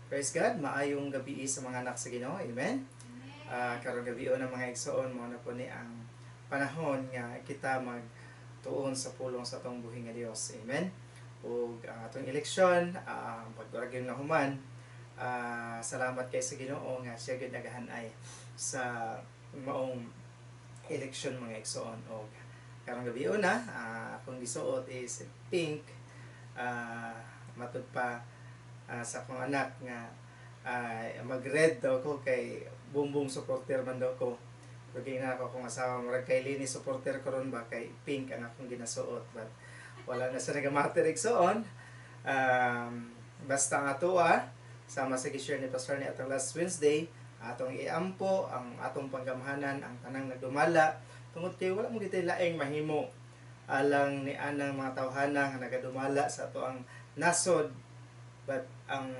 Praise God, maayong gabi sa mga anak sa Ginoo. Amen. Karong gabi ng mga igsoon, mao na po ni ang panahon nga kita magtuon sa pulong sa atong buhi nga Dios. Amen. Ug ang atong eleksyon, pag na human, salamat kay sa Ginoo nga siya gyud nagahanay sa maong eleksyon, mga igsoon. Og karong gabi una, akong gisuot is pink, matud pa sa akong anak nga mag-red daw ko kay Bongbong supporter man daw ko. Pero na ako akong asawa, murag kay Leni supporter ko ron ba kay pink ang akong ginasuot, but wala na sa nagamatter, igsoon. Basta nga tuwa sama sa gi-share ni Pastor ni atong last Wednesday, atong iampo ang atong panggamhanan ang tanang nagdumala tungod kay wala mo gitay laing mahimo alang ni anang mga tawhana nga nagadumala sa ato ang nasod, but ang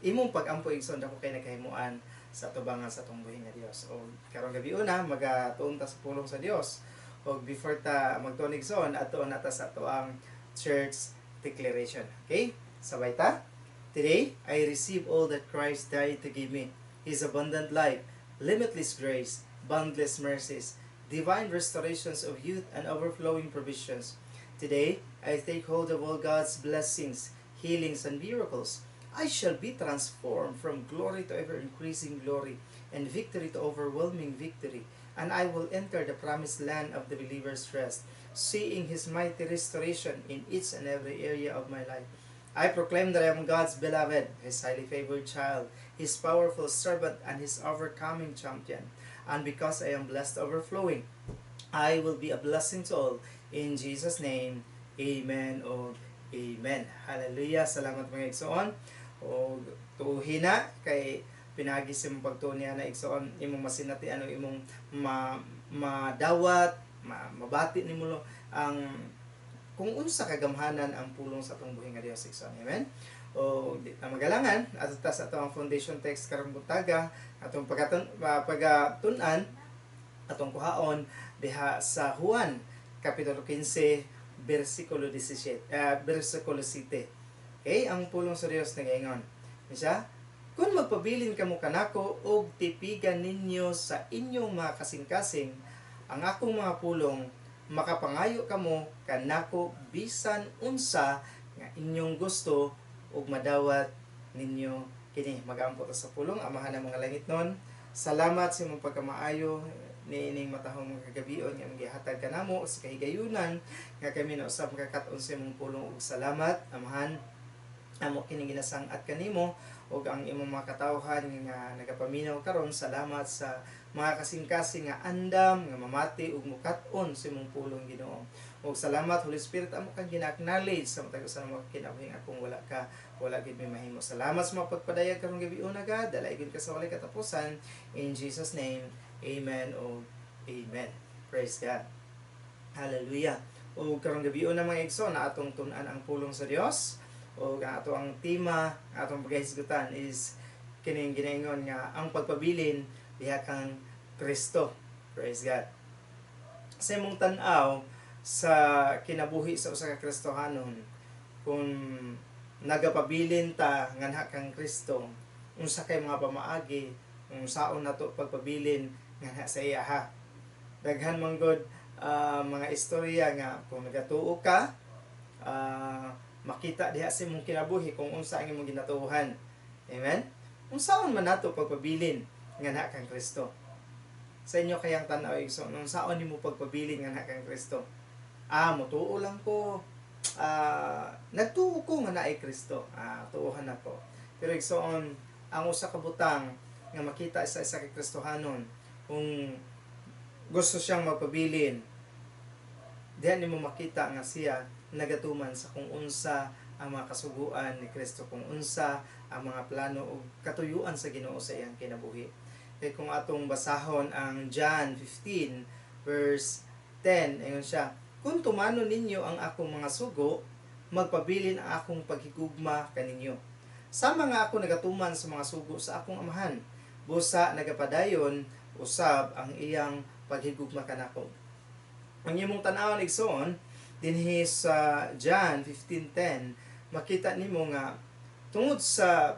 imong pag-ampo, igsoon, dako kay nakahimuan sa atubangan sa atong buhi nga Dios. O karong gabi una, magatuon ta sa pulong sa Dios. O before ta magtuon, igsoon, adtoon na ta sa ato ang church declaration. Okay? Sabay ta. Today, I receive all that Christ died to give me. His abundant life, limitless grace, boundless mercies, divine restorations of youth and overflowing provisions. Today, I take hold of all God's blessings, healings, and miracles. I shall be transformed from glory to ever increasing glory and victory to overwhelming victory, and I will enter the promised land of the believer's rest, seeing His mighty restoration in each and every area of my life. I proclaim that I am God's beloved, His highly favored child, His powerful servant, and His overcoming champion. And because I am blessed overflowing, I will be a blessing to all. In Jesus' name, amen o amen. Hallelujah. Salamat, mga igsoon. O tuuhina kay pinagi sa imong pagtuon niya na, igsoon, imong masinati ano imong madawat, mabati nimo ang kung unsa kagamhanan ang pulong sa atong buhi nga Dios, igsoon. Amen. O di ta magalangan, ato ta sa atong foundation text karong buntaga, atong pagatun-an, atong kuhaon diha sa Juan kapitulo 15 bersikulo 17, bersikulo 7. Okay, ang pulong sa Dios nagaingon. Siya, "Kung magpabilin kamo kanako ug tipigan ninyo sa inyong mga kasing-kasing ang akong mga pulong, makapangayo kamo kanako bisan unsa nga inyong gusto ug madawat ninyo kini." Magampo ta sa pulong. Amahan ng mga langit nun, salamat sa imong pagkamaayo niining matahong mga kagabion nga gihatag kanamo sa kahigayunan nga kami na usab makakat-on sa imong pulong. Ug salamat, Amahan, amo kining ginasang-at kanimo ug ang imong mga katawhan nga nagapaminaw karon. Salamat sa mga kasing-kasing nga andam nga mamati ug mukat-on sa imong pulong, Ginoo. Ug salamat, Holy Spirit, amo kang gina-acknowledge sa matag usa mga kinabuhi nga kung wala ka, wala gid may mahimo. Salamat sa mga pagpadayag karong gabi una ka dalaygon ka sa walay katapusan. In Jesus' name, amen o amen. Praise God. Hallelujah. Ug karong gabi una, mga igsoon, na atong tun-an ang pulong sa Dios. O ang ato ang tema, ang atong pagkahisgutan is kining ginaingon nga ang pagpabilin diha kang Kristo. Praise God. Sa imong tan-aw sa kinabuhi sa usa ka Kristohanon, kung nagapabilin ta nganha kang Kristo, unsa kay mga pamaagi kung saon nato pagpabilin nganha sa iya ha? Daghan man gud mga istorya nga kung nagatuo ka, makita diha sa imong kinabuhi kung unsa ang imong ginatuohan. Amen? Unsaon man nato pagpabilin nganha kang Kristo? Sa inyo kayang tan-aw, igsoon, unsaon nimo pagpabilin nganha kang Kristo? Ah, mutuo lang ko. Nagtuo ko nga naay Kristo. Tuohan nako. Pero igsoon, ang usa ka butang nga makita sa isa ka Kristohanon kung gusto siyang magpabilin, diha nimo makita nga siya nagatuman sa kung unsa ang mga kasuguan ni Kristo, kung unsa ang mga plano o katuyuan sa Ginoo sa iyang kinabuhi. Kay kung atong basahon ang John 15 verse 10, ingon siya, "Kung tumanon ninyo ang akong mga sugo, magpabilin ang akong paghigugma kaninyo. Sama nga ako nagatuman sa mga sugo sa akong Amahan, busa nagapadayon usab ang iyang paghigugma kanako." Ang imong tan-awon, igsoon, dinhi sa John 15:10, makita nimo nga tungod sa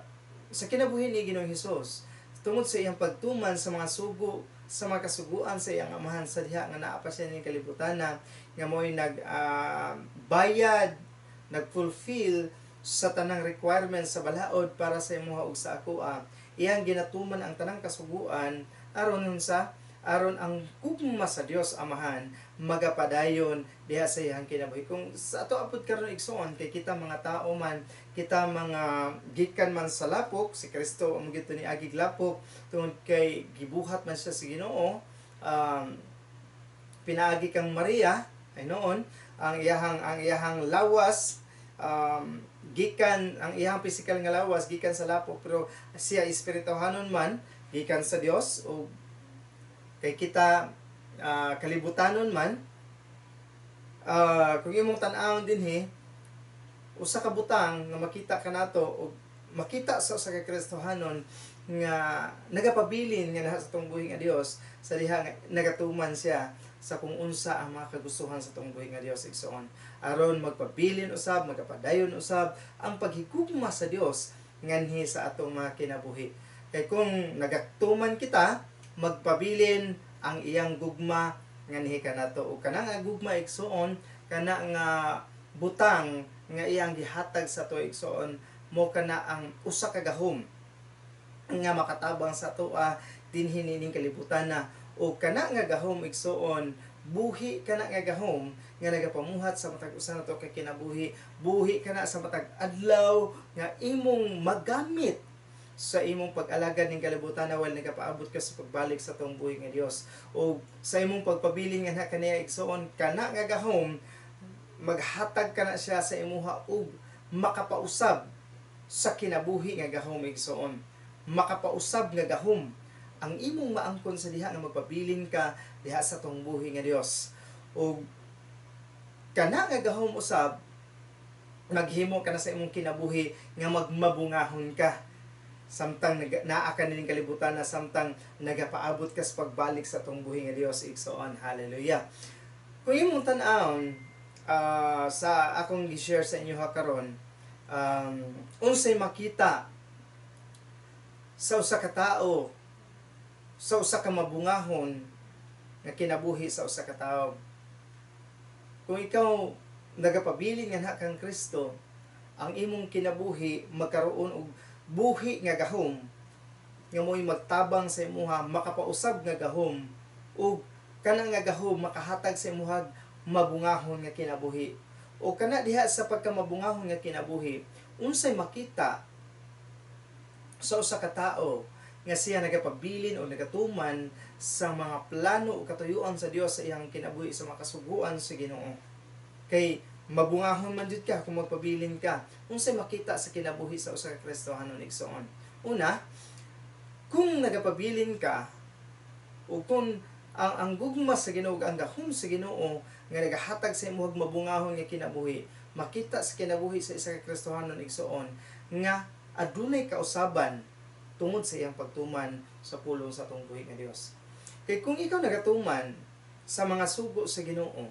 Sa kinabuhi ni Ginoong Hesus, tungod sa iyang pagtuman sa mga sugo, sa mga kasuguan sa iyang Amahan sa diha nga naa pa siya ning kalibutan na nga mo'y nag bayad, nag-fulfill sa tanang requirements sa balaod para sa imuha ug sa akoa. Iyang ginatuman ang tanang kasuguan aron unsa? Aron ang gugma sa Dios Amahan magapadayon diha sa iyang kinabuhi. Kung sa ato apod karon, igsoon, kay kita mga tao man, kita mga gikan man sa lapok, si Kristo ang gito ni agig lapok tungod kay gibuhat man siya sa Ginoo, pinaagi kang Maria ay noon ang iyahang lawas, gikan ang iyang physical nga lawas gikan sa lapok, pero siya espirituhanon man, gikan sa Dios. O kay kita kalibutanon man, kung imong tan-awon dinhi, usa ka butang nga makita kanato og makita sa usa ka Kristohanon nga nagapabilin nga naa sa atong buhi nga Dios, sa diha nga nagatuman siya sa kung unsa ang mga kagustuhan sa atong buhi nga Dios, igsoon, aron magpabilin usab, magapadayon usab ang paghigugma sa Dios nganhi sa atong mga kinabuhi. Kay kung nagatuman kita, magpabilin ang iyang gugma nganhi kanato. Ug kana nga gugma, igsoon, kana nga butang nga iyang gihatag sa ato, igsoon, mo kana ang usa ka gahom nga makatabang sa atoa dinhi nining kalibutan na. O kana nga gahom, igsoon, buhi kana nga gahom nga nagapamuhat sa matag usa nato kay kinabuhi, buhi kana sa matag adlaw nga imong magamit sa imong pag-alagad ning kalibutan na while nagapaabot ka sa pagbalik sa atong buhi nga Dios o sa imong pagpabilin nga kaniya, igsoon. Kana nga gahom, maghatag kana siya sa imuha og makapausab sa kinabuhi nga gahom, igsoon. Makapausab nga gahom ang imong maangkon sa diha nga magpabilin ka diha sa atong buhi nga Dios. Ug kana nga gahom usab maghimo kana sa imong kinabuhi nga magmabungahon ka samtang naa ka nining kalibutan na, samtang nagapaabot ka sa pagbalik sa atong buhi nga Dios, igsoon. Hallelujah. Kung imong tan-awon, sa akong gi-share sa inyo ha karon, unsay makita sa usa ka tawo, sa usa ka mabungahon nga kinabuhi sa usa ka tawo? Kung ikaw nagapabilin nga kang Kristo, ang imong kinabuhi magkaroon og buhi nga gahom nga mo'y magtabang sa imuha, makapausab nga gahom, ug kana nga gahom makahatag sa imuha mabungahon nga kinabuhi. O kana diha sa pagkamabungahon nga kinabuhi, unsay makita sa usa ka tawo nga siya nagapabilin o nagatuman sa mga plano o katuyuan sa Dios sa iyang kinabuhi, sa mga kasuguan sa Ginoo? Kay mabungahon man jud ka kung magpabilin ka. Unsay makita sa kinabuhi sa usa ka Kristohanon, igsoon? Una, kung nagapabilin ka o kung ang gugma sa Ginoo, ang gahom sa Ginoo nga nagahatag sa imong mabungahon nga kinabuhi, makita sa kinabuhi sa isa ka Kristohanon, igsoon, nga adunay kausaban tungod sa iyang pagtuman sa pulong sa atong buhi nga Dios. Kay kung ikaw nagatuman sa mga sugo sa Ginoo,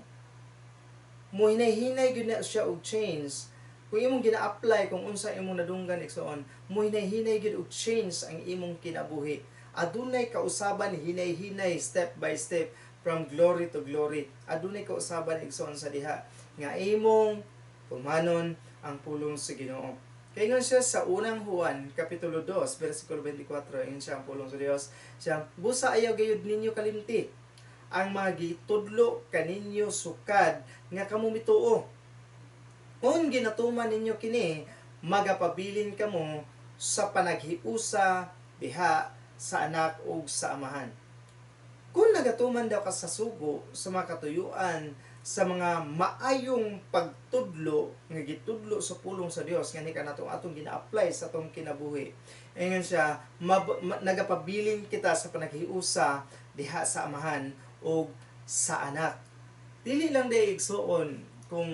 mo hinay-hinay gyud na siya og change. Kung imong gina-apply kung unsa imong nadunggan, igsoon, mo hinay-hinay gyud og change ang imong kinabuhi. Adunay kausaban hinay-hinay, step by step, from glory to glory. Adunay kausaban, igsoon, sa diha nga imong tumanon ang pulong sa Ginoo. Kay ingon siya sa Unang Juan, Kapitulo 2, versikulo 24, ingon siya ang pulong sa Dios. Siya, "Busa ayaw gayud ninyo kalimti ang mga gitudlo kaninyo sukad nga kamo mituo. Kung ginatuman ninyo kini, magapabilin kamo sa panaghiusa diha sa Anak ug sa Amahan." Kung nagatuman daw ka sa sugo, sa mga katuyuan, sa mga maayong pagtudlo nga gitudlo sa pulong sa Dios nga ni kanatong atong gina-apply sa atong kinabuhi. Ingon siya, nagapabilin kita sa panaghiusa diha sa Amahan ug sa Anak. Dili lang day, igsuon, kung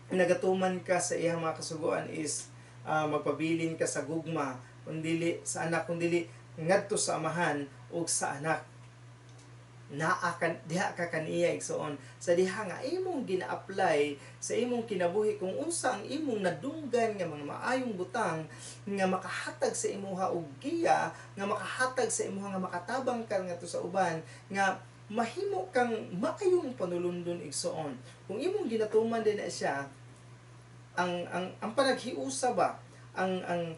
nagatuman ka sa iyang mga kasuguan is magpabilin ka sa gugma kundili sa Anak, kundili ngadto sa Amahan ug sa Anak. Naa ka diha ka kaniya, igsoon, sa diha nga imong gina-apply sa imong kinabuhi kung unsa ang imong nadunggan nga mga maayong butang nga makahatag sa imuha og giya, nga makahatag sa imuha nga makatabang ka ngadto sa uban, nga mahimo kang maayong panulundon, igsoon. Kung imong ginatuman din na siya ang panaghiusa ba, ang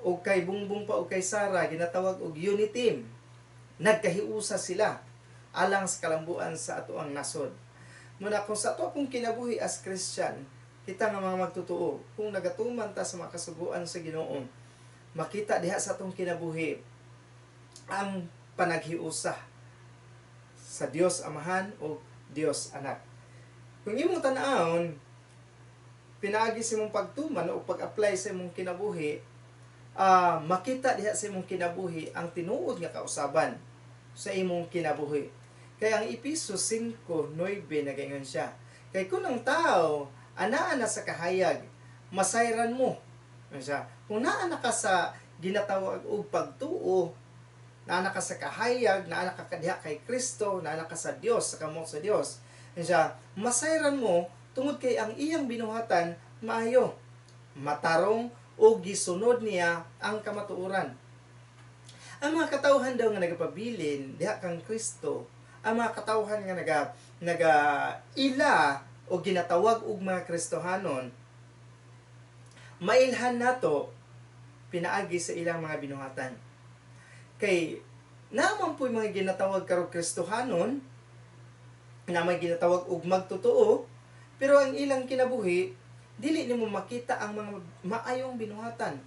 og kay Bongbong pa o kay Sara, ginatawag og unity team, nagkahiusa sila alang sa kalambuan sa atoang nasod. Muna kung sa ato akong kinabuhi as Christian, kita nga mga magtotoo, kung nagatuman ta sa mga kasuguan sa Ginoo, makita diha sa atong kinabuhi ang panaghiusa sa Dios Amahan o Dios Anak. Kung imong tan-awon, pinaagi sa imong pagtuman o pag-apply sa imong kinabuhi, makita diha sa imong kinabuhi ang tinuod nga kausaban sa imong kinabuhi. Kaya ang Epeso 5:9, nagaingon siya, "Kay kung ang tao anaa na sa kahayag, masayran mo." Ano siya? Kung naa na ka sa ginatawag og pagtuo, naa na ka sa kahayag, naa na ka diha kay Kristo, naa na ka sa Dios, sa kamot sa Dios. Ano siya? Masayran mo tungod kay ang iyang binuhatan maayo, matarong o gisunod niya ang kamatuoran. Ang mga katawhan daw nga nagapabilin diha kang Kristo, ang mga katawhan nga naga naga ila o ginatawag og mga Kristohanon, mailhan nato pinaagi sa ilang mga binuhatan. Kay naman po'y mga ginatawag karong Kristohanon, na may ginatawag og magtotoo, pero ang ilang kinabuhi, dili nimo makita ang mga maayong binuhatan.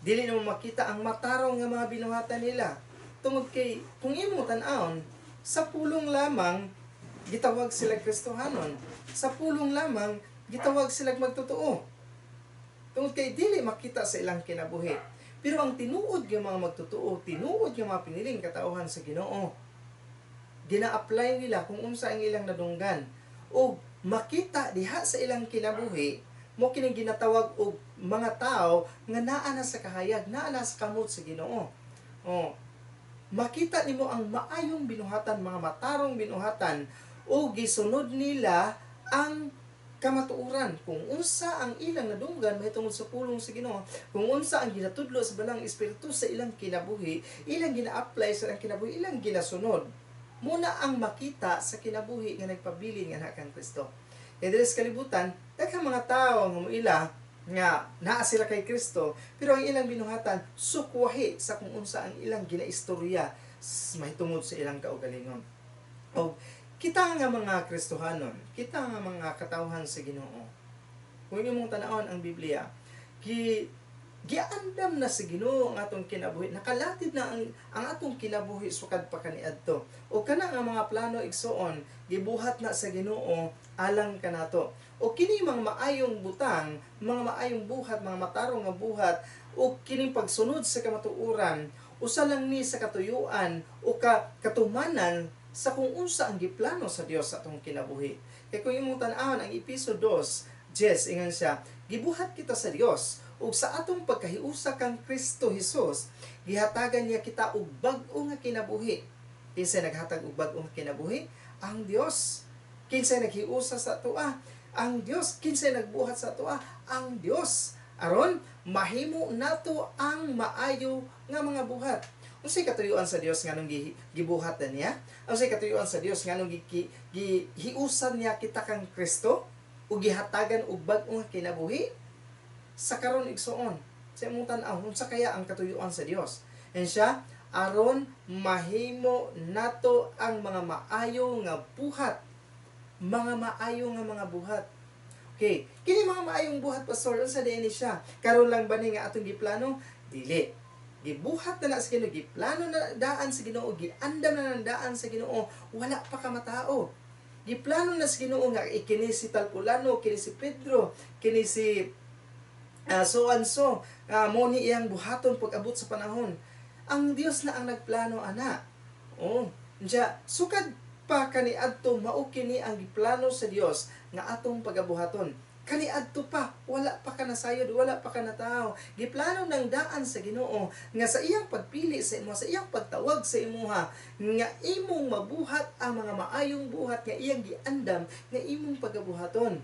Dili nimo makita ang matarong nga mga binuhatan nila. Tungod kay kung imong tan-awon, sa pulong lamang gitawag sila Kristohanon. Sa pulong lamang gitawag sila magtotoo. Tungod kay dili makita sa ilang kinabuhi. Pero ang tinuod nga mga magtotoo, tinuod nga mga piniling katauhan sa Ginoo, gina-apply nila kung unsa ang ilang nadunggan. O makita diha sa ilang kinabuhi, mo kining ginatawag og mga tao nga naa na sa kahayag, naa na sa kamot sa Ginoo. Oh, makita nimo ang maayong binuhatan, mga matarong binuhatan, o gisunod nila ang kamatuoran, kung unsa ang ilang nadunggan mahitungod sa pulong sa Ginoo, kung unsa ang ginatudlo sa Balang Espiritu sa ilang kinabuhi, ilang gina-apply sa ilang kinabuhi, ilang ginasunod. Muna ang makita sa kinabuhi nga nagpabilin nga kang Kristo. Kaya diri sa kalibutan, daghang mga tao nga moila nga naa sila kay Kristo, pero ang ilang binuhatan sukwahi sa kung unsa ang ilang ginaistorya mahitungod sa ilang kaugalingon. O kita nga mga Kristohanon, kita nga mga katawhan sa Ginoo, kung imong tan-awon ang Biblia, giandam na sa Ginoo ang atong kinabuhi, nakalatid na ang atong kinabuhi sukad pa kaniadto. O kana nga mga plano, igsuon, gibuhat na sa Ginoo alang kanato. O kini mga maayong butang, mga maayong buhat, mga matarong nga buhat, o kining pagsunod sa kamatuoran, usa lang ni sa katuyuan o katumanan sa kung unsa ang giplano sa Dios sa atong kinabuhi. Kay kung imong tan-awon ang Epeso 2:10, ingon siya, "Gibuhat kita sa Dios ug sa atong pagkahiusa kang Kristo Hesus, gihatagan niya kita og bag-o nga kinabuhi." Kinsay naghatag og bag-o nga kinabuhi? Ang Dios. Kinsay naghiusa sa atoa? Ang Dios. Kinsay nagbuhat sa atoa? Ang Dios. Aron mahimo nato ang maayo nga mga buhat. Unsay katuyuan sa Dios nganong gibuhat na niya? Unsay katuyuan sa Dios nganong gihiusan niya kita kang Kristo ug gihatagan og bag-o nga kinabuhi? Sa karon, igsuon, sa imong tan-aw, unsa kaya ang katuyuan sa Dios? And siya, aron mahimo nato ang mga maayo nga buhat. Mga maayo nga mga buhat. Okay, kini mga maayong buhat, pastor, unsa diay ni siya? Karon lang ba ni nga atong giplano? Dili. Gibuhat na na sa Ginoo, giplano na daan sa Ginoo, giandam na daan sa Ginoo, wala pa ka matao. Giplano na sa Ginoo nga kini si Talpulano, kini si Pedro, kini si so and so, mo ni iyang buhaton pag-abot sa panahon. Ang Dios na ang nagplano ana. Oh, siya sukad pa kaniadto, mao kini ang giplano sa Dios nga atong pagabuhaton. Kaniadto pa, wala pa ka nasayod, wala pa ka natawo. Giplano ng daan sa Ginoo nga sa iyang pagpili sa imo, sa iyang pagtawag sa imuha, nga imong mabuhat ang mga maayong buhat nga iyang giandam nga imong pagabuhaton.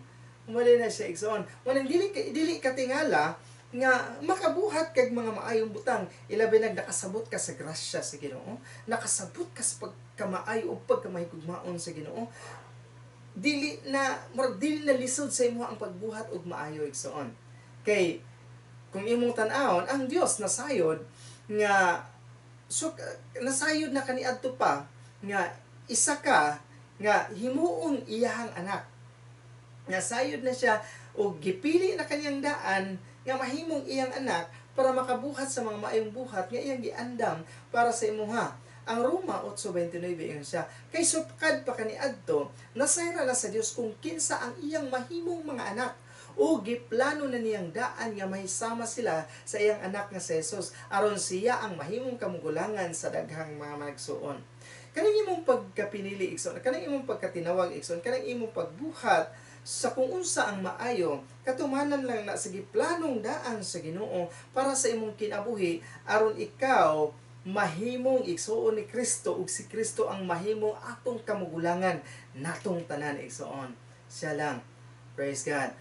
Mali na siya, igsoon. Manang dili katingala nga makabuhat kag mga maayong butang, ilabi nag nakasabot ka sa grasya sa Ginoo, nakasabot ka sa pagkamaayo o pagkamahigugmaon sa Ginoo. Dili na murag dili na lisod sa imo ang pagbuhat og maayo, igsoon. Kay kung imong tan-awon, ang Dios nasayod nga, so nasayod na kaniadto pa nga isa ka nga himuong iyahang anak. Nasayod na siya og gipili na kanyang daan nga mahimong iyang anak para makabuhat sa mga maayong buhat nga iyang giandam para sa imuha. Ang Roma 8:29, ingon siya, kay sukad pa kaniadto, nasayra na sa Dios kung kinsa ang iyang mahimong mga anak, o giplano na niyang daan nga mahisama sila sa iyang anak nga si Jesus, aron siya ang mahimong kamugulangan sa daghang mga managsuon. Kanang imong pagkapinili, igsoon, kanang imong pagkatinawag, igsoon, kanang imong pagbuhat sa kung unsa ang maayo, katumanan lang na sa giplanong daan sa Ginoo para sa imong kinabuhi, aron ikaw mahimong igsuon ni Kristo ug si Kristo ang mahimong atong kamugulangan natong tanan, igsuon. Siya lang. Praise God.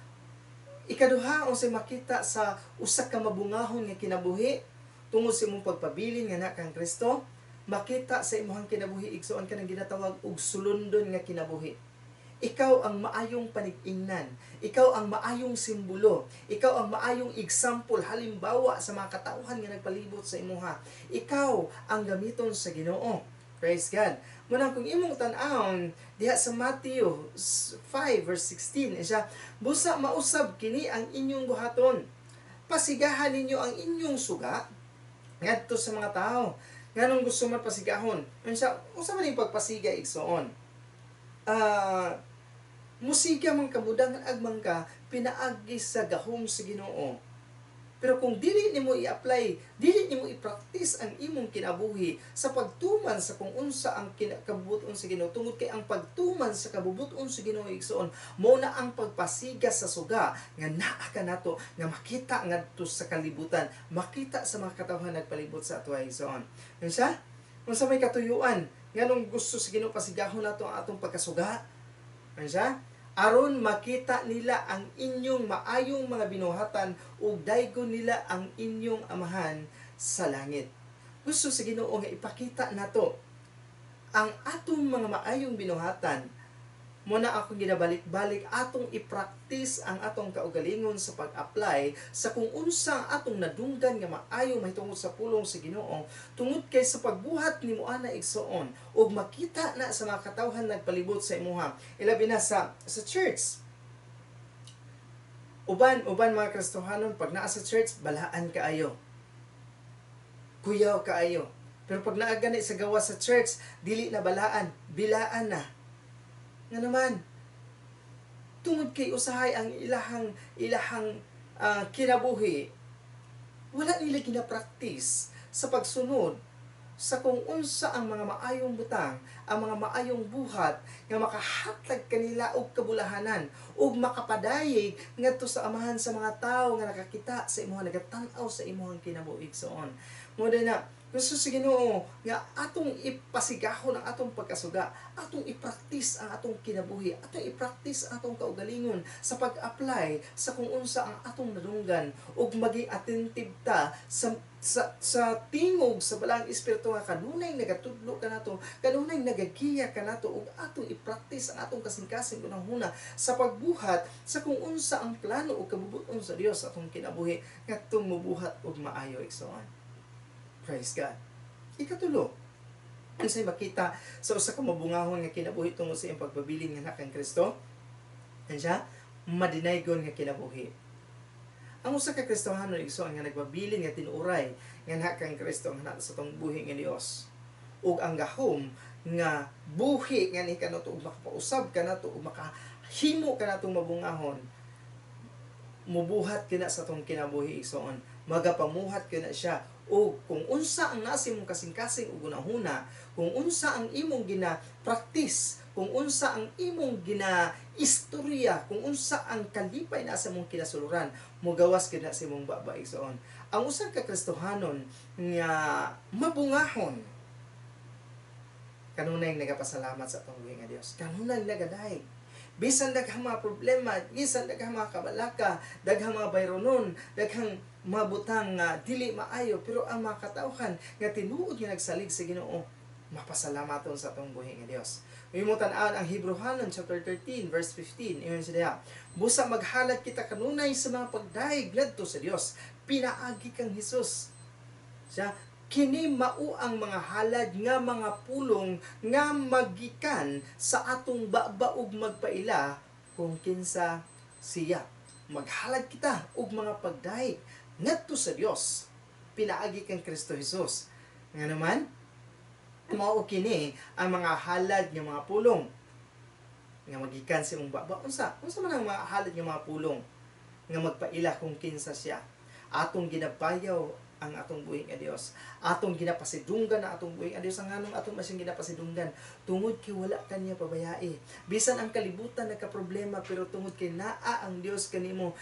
Ikaduha, unsay makita sa usa ka mabungahon nga kinabuhi tungod sa imong pagpabilin nga na kang Kristo, makita sa imong kinabuhi, igsuon, kanang ginatawag og sulundon nga kinabuhi. Ikaw ang maayong panig-ingnan. Ikaw ang maayong simbolo. Ikaw ang maayong example, halimbawa sa mga katauhan nga nagpalibot sa imuha. Ikaw ang gamiton sa Ginoo. Praise God. Munang kung imong tan-awon diha sa Matthew 5 verse 16, siya, busa mausab kini ang inyong buhaton. Pasigahan ninyo ang inyong suga ngadto sa mga tao. Nganong gusto man pasigahon? Unsa unsa man ning pagpasiga, igsoon? Musiga man kamudangan agmang ka pinaagi sa gahom sa Ginoo. Pero kung dili nimo i-apply, dili nimo i-practice ang imong kinabuhi sa pagtuman sa kung unsa ang kabubuton sa Ginoo, tungod kay ang pagtuman sa kabubuton sa Ginoo, igsoon, mo na ang pagpasiga sa suga nga naa ka nato nga makita ngadto sa kalibutan, makita sa mga katawhan nagpalibot sa ato, igsoon. Unsa? Unsa may katuyuan nganong gusto sa Ginoo pasigahon nato ang atong pagkasuga? Unsa? Aron makita nila ang inyong maayong mga binuhatan ug daygon nila ang inyong Amahan sa langit. Gusto sa Ginoo nga ipakita nato ang atong mga maayong binuhatan. Mo na akong ginabalik-balik, atong i-practice ang atong kaugalingon sa pag-apply sa kung unsa ang atong nadunggan nga maayo mahitungod sa pulong sa Ginoo, tungod kay sa pagbuhat nimo ana, igsoon, ug makita na sa mga katawhan nagpalibot sa imuha, ilabi na sa church. Uban uban mga Kristohanon, pag naa sa church, balaan kaayo, kuyaw kaayo, pero pag naa gani sa gawas sa church, dili na balaan, bilaan na. Nga naman, tungod kay usahay ang ilahang kinabuhi, wala nila ginapractice sa pagsunod sa kung unsa ang mga maayong butang, ang mga maayong buhat nga makahatag kanila og kabulahanan ug makapadayeg ngadto sa Amahan sa mga tawo nga nakakita sa imuha, nagatan-aw sa imuhang kinabuhi, igsoon. Mo na gusto sa Ginoo nga atong ipasigahon ang atong pagkasuga, atong i-practice ang atong kinabuhi, atong i-practice ang atong kaugalingon sa pag-apply sa kung unsa ang atong nadunggan ug maging attentive ta sa tingog sa Balaang Espiritu nga kanunay nagatudlo kanato, kanunay nagagiya kanato, ug atong i-practice ang atong kasing-kasing unang-una sa pagbuhat sa kung unsa ang plano ug kabubuton sa Dios sa atong kinabuhi ngadtong mubuhat og maayo, igsoon. Praise God. Ikatulo, unsay makita sa usa ka mabungahon nga kinabuhi tungod sa iyang pagpabilin nga kang Kristo? Siya, madinaygon nga kinabuhi. Ang usa ka Kristohano, igsoon, nga nagpabilin nga tinuuray nga kang Kristo ang sa tong buhi nga Dios, ug ang gahom nga buhi nga ni kanato ug makapausab kanato ug makahimo kanatong mabungahon, Mubuhat kina sa atong kinabuhi, igsoon. Magapamuhat kina siya. O kung unsa ang nasa imong kasing-kasing ug hunahuna, kung unsa ang imong gina-practice, kung unsa ang imong gina-istorya, kung unsa ang kalipay na sa imong kinasuluran, mogawas kina sa imong baba, igsoon. Ang usa ka Kristohanon nga mabungahon, kanunay nagapasalamat sa atong buhi nga Dios. Kanunay nagadayeg. Bisan daghang mga problema, bisan daghang mga kabalaka, daghang mga bayronon, daghang mabutang nga dili maayo, pero ang mga katawhan nga tinuod nga nagsalig sa Ginoo, mapasalamaton sa atong buhi nga Dios. Imo tan-awon ang Hebrehanon chapter 13 verse 15. Ingon siya diha, "Busa maghalad kita kanunay sa mga pagdayeg ngadto sa Dios, pinaagi kang Hesus." Siya, kini mao ang mga halad nga mga pulong nga magikan sa atong baba ug magpaila kung kinsa siya. Maghalad kita og mga pagdayeg ngadto sa Dios pinaagi kang Kristo Jesus. Nga naman mao kini ang mga halad nga mga pulong nga magikan sa imong baba. Unsa man ang mga halad nga mga pulong nga magpaila kung kinsa siya? Atong ginabayaw ang atong buhi nga Dios. Atong ginapasidunggan ang atong buhi nga Dios. Ang nganong atong masyang ginapasidunggan? Tungod kay wala kaniya pabayai. Bisan ang kalibutan nagka-problema, pero tungod kay naa ang Dios kanimo,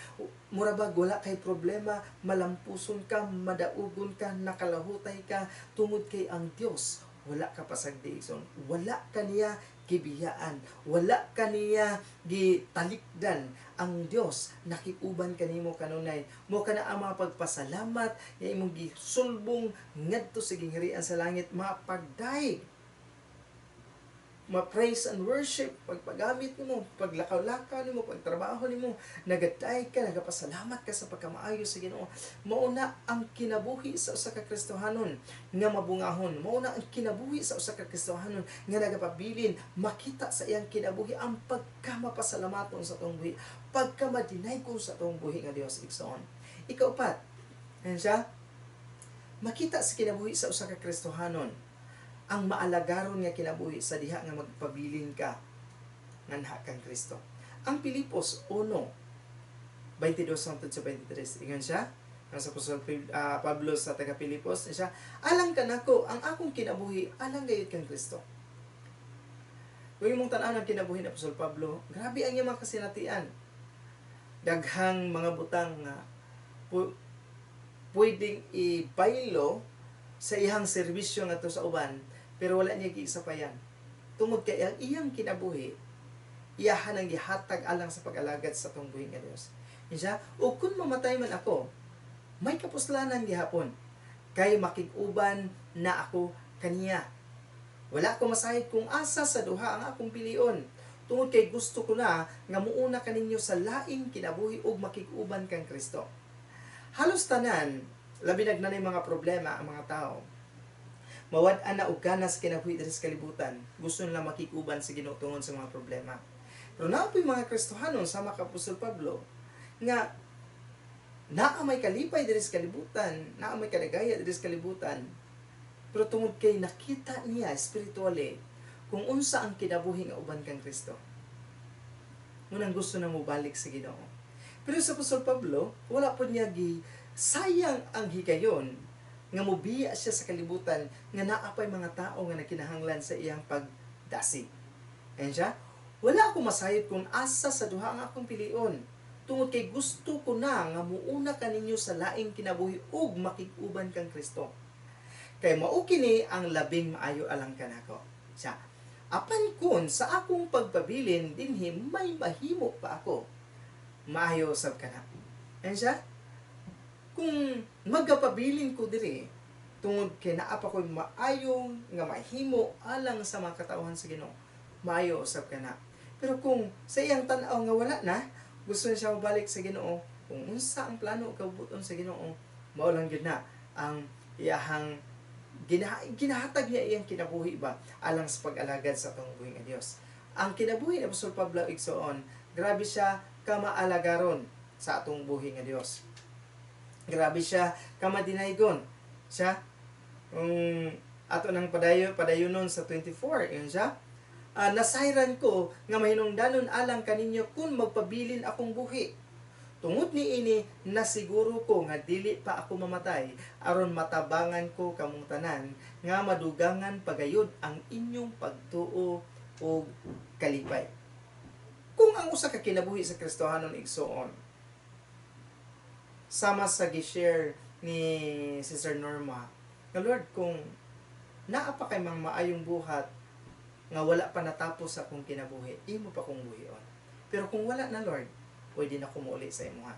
mura bag wala kay problema, malampuson ka, madaugon ka, nakalahutay ka, tungod kay ang Dios wala ka pasagdi, igsoon. Wala kaniya gibiyaan. Wala kaniya gitalikdan. Ang Dios nakikuban kanimo kanunay. Mo kana ang mga pagpasalamat nga imong gisulbong ngadto sa gingharian sa langit, mapagdayeg, ma-praise and worship, pagpagamit nimo, paglakaw-lakaw nimo, pagtrabaho nimo, nagadayeg ka, nagapasalamat ka sa pagkamaayo sa Ginoo. Mao na ang kinabuhi sa usa ka Kristohanon nga mabungahon. Mao na ang kinabuhi sa usa ka Kristohanon nga nagapabilin, makita sa iyang kinabuhi ang pagkamapasalamaton sa atong buhi, pagkamadinaygon sa atong buhi nga Dios, igsoon. Ikaupat, ayan siya, makita sa kinabuhi sa usa ka Kristohanon ang maalagaron nga kinabuhi sa diha nga magpabilin ka nganha kang Kristo. Ang Pilipos 1:22 hangtod sa 23. Ingon siya, ang sa Apostol Pablo sa taga Pilipos, siya, "Alang kanako, ang akong kinabuhi alang gayud kang Kristo." Kung imong tan-aw ang kinabuhi ni Apostol Pablo, grabe ang iyang mga kasinatian. Daghang mga butang nga pwedeng ibaylo sa iyang serbisyo ngadto sa uban, pero wala niya giisapayan. Tungod kay ang iyang kinabuhi, iyahan ang gihatag alang sa pag-alagad sa atong buhi nga Dios. Siya, "O kung mamatay man ako, may kapuslanan gihapon, kay makig-uban na ako kaniya. Wala ko masayod kung asa sa duha ang akong pilion. Tungod kay gusto ko na nga muuna kaninyo sa laing kinabuhi ug makig-uban kang Kristo." Halos tanan, labi nagnanay mga problema ang mga tao, mawad-an na og gana sa kinabuhi diri sa kalibutan, gusto nila makig-uban sa Ginoo tungod sa mga problema. Pero naa po'y mga Kristohanon sama ka Apostol Pablo nga naa may kalipay diri sa kalibutan, naa may kadagaya diri sa kalibutan. Pero tungod kay nakita niya spiritually kung unsa ang kinabuhi nga uban kang Kristo, munang gusto na mobalik sa Ginoo. Pero sa Apostol Pablo, wala po niya gi sayang ang higayon nga mobiya siya sa kalibutan nga naa pay mga tao nga nagkinahanglan sa iyang pagdasig. Ayan siya, "Wala ako masayod kung asa sa duha ang akong pilion. Tungod kay gusto ko na nga muuna kaninyo sa laing kinabuhi ug makig-uban kang Kristo. Kay mao kini ang labing maayo alang kanako." Siya, "Apan kun sa akong pagpabilin dinhi may mahimo pa ako, maayo sab kana." Ayan siya, kung magapabilin ko diri tungod kay naa pa ko'y maayong nga mahimo alang sa mga katawhan sa Ginoo, maayo usab kana. Pero kung sa iyang tan-aw nga wala na, gusto niya siya mabalik sa Ginoo, kung unsa ang plano ug kabubuton sa Ginoo, mao lang gyud na ang iyahang ginahatag niya iyang kinabuhi ba alang sa pag-alagad sa atong buhi nga Dios. Ang kinabuhi ni Apostol Pablo, igsoon, grabe siya kamaalagaron sa atong buhi nga Dios. Grabe siya kamadinaygon. Siya, kung ato nang padayonon sa 24, yun siya, "Nasayran ko nga mahinungdanon alang kaninyo kung magpabilin akong buhi." Tungod niini, nasiguro ko nga dili pa ako mamatay aron matabangan ko kamong tanan nga madugangan pagayod ang inyong pagtuo ug kalipay. Kung ang usa ka kinabuhi sa Kristohanon, igsuon, sama sa gi-share ni Sister Norma, nga Lord, kung naa pa kay mga maayong buhat nga wala pa natapos sa akong kinabuhi, imo pa kong buhion. Pero kung wala na, Lord, pwede na ko muuli sa imuha.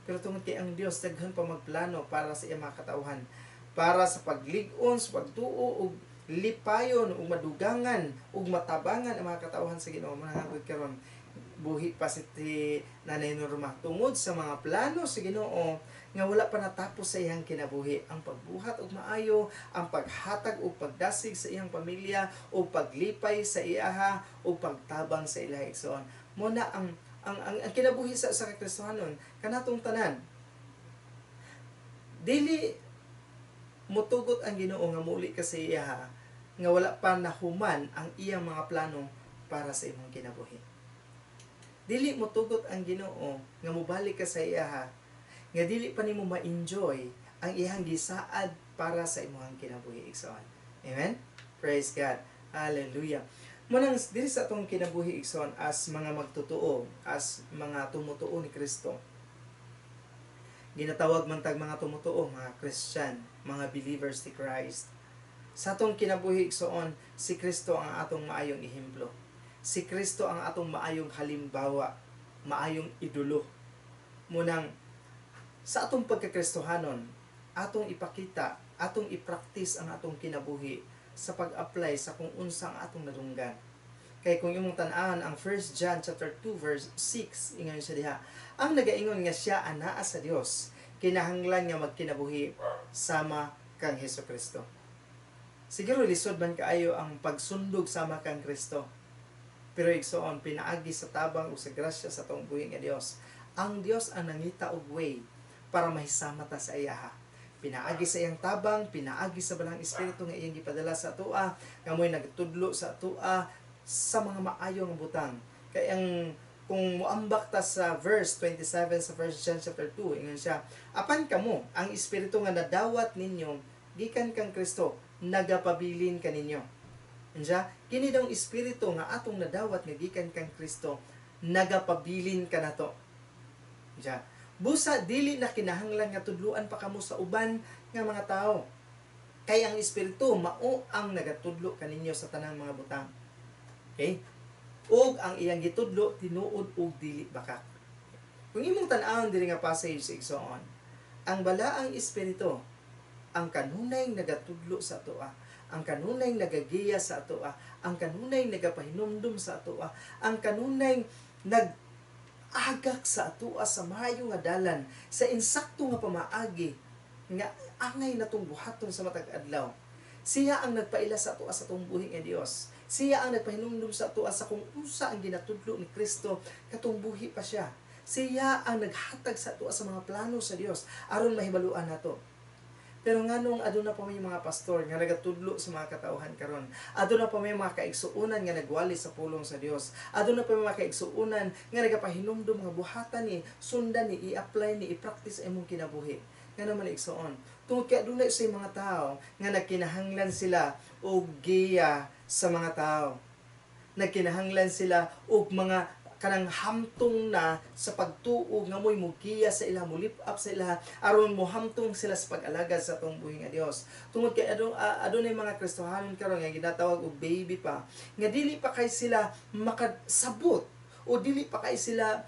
Pero tungod kay ang Dios daghan pa magplano para sa iyang mga katawhan, para sa paglig-on, sa pagtuo ug lipayon ug madugangan ug matabangan ang mga katawhan sa Ginoo, mga hangtod karon buhi pa si Nanay Norma tungod sa mga plano sa Ginoo nga wala pa natapos sa iyang kinabuhi, ang pagbuhat og maayo, ang paghatag og pagdasig sa iyang pamilya ug paglipay sa iyaha ug pagtabang sa ilaha, igsoon. Mo na ang kinabuhi sa usa ka Kristohanon kanatong tanan. Dili mutugot ang Ginoo nga muuli ka sa iyaha nga wala pa nahuman ang iyang mga plano para sa imong kinabuhi. Dili mutugot ang Ginoo nga mobalik ka sa iyaha nga dili pa nimo ma-enjoy ang iyang gisaad para sa imong kinabuhi, igsoon. Amen. Praise God. Hallelujah. Munang diri sa atong kinabuhi, igsoon, as mga magtotoo, as mga tumutuo ni Kristo. Ginatawag man tag mga tumutuo, mga Christian, mga believers ni Christ. Sa atong kinabuhi, igsoon, si Kristo ang atong maayong ehemplo. Si Kristo ang atong maayong halimbawa, maayong idolo. Munang sa atong pagkakristohanon, atong ipakita, atong i-practice ang atong kinabuhi sa pag-apply sa kung unsa ang atong nadunggan. Kay kung imong tan-an ang 1 John chapter 2 verse 6, ingon siya diha, ang nagaingon nga siya anaa sa Dios, kinahanglan nga magkinabuhi sama kang Hesus Kristo. Siguro lisod man kaayo ang pagsundog sama kang Kristo. Pero igsoon, pinaagi sa tabang o sa grasya sa atong buhi nga Dios. Ang Dios ang nangita og way para mahisama ta sa iyaha. Pinaagi sa iyang tabang, pinaagi sa Balaang Espiritu nga iyang gipadala sa atoa, nga mo'y nagtudlo sa atoa sa mga maayong butang. Kay ang kung muambak ta sa verse 27 sa 1 John chapter 2, ingon siya, "Apan kamo, ang Espiritu nga nadawat ninyo gikan kang Kristo, nagapabilin kaninyo." Siya, kini daw Espiritu nga atong nadawat nga gikan kang Kristo, nagapabilin kanato. Siya, busa dili na kinahanglan nga tudluan pa kamo sa uban nga mga tao. Kay ang Espiritu mao ang nagatudlo kaninyo sa tanang mga butang. Okay? Ug ang iyang gitudlo tinuod ug dili bakak. Kung imong tan-awon diri nga passage, igsoon, ang Balaang Espiritu ang kanunay nagatudlo sa atoa, ang kanunay nagagiya sa atoa, ang kanunay nagapahinumdum sa atoa, ang kanunay nag-agak sa atoa sa maayo nga dalan, sa insakto nga pamaagi nga angay natong buhaton sa matag adlaw. Siya ang nagpaila sa atoa sa atong buhi nga Dios. Siya ang nagpahinumdum sa atoa sa kung unsa ang ginatudlo ni Kristo katong buhi pa siya. Siya ang naghatag sa atoa sa mga plano sa Dios aron mahibaluan nato. Pero nganong aduna pa may mga pastor nga nagatudlo sa mga katawhan karon? Aduna pa may mga kaigsuonan nga nagwali sa pulong sa Dios. Aduna pa may mga kaigsuonan nga nagapahinumdum nga buhatan ni, sundan ni, i-apply ni, i-practice imong kinabuhi. Ngano man, igsoon? Tungod kay aduna sa mga tao nga nagkinahanglan sila og giya sa mga tao. Nagkinahanglan sila og mga kanang hamtong na sa pagtuo nga mo'y mugiya sa ila, mo-lift up sa ila aron mohamtong sila sa pag-alagad sa atong buhi nga Dios. Tungod kay adunay mga Kristohanon karon nga ginatawag og baby pa, nga dili pa kay sila makasabot o dili pa kay sila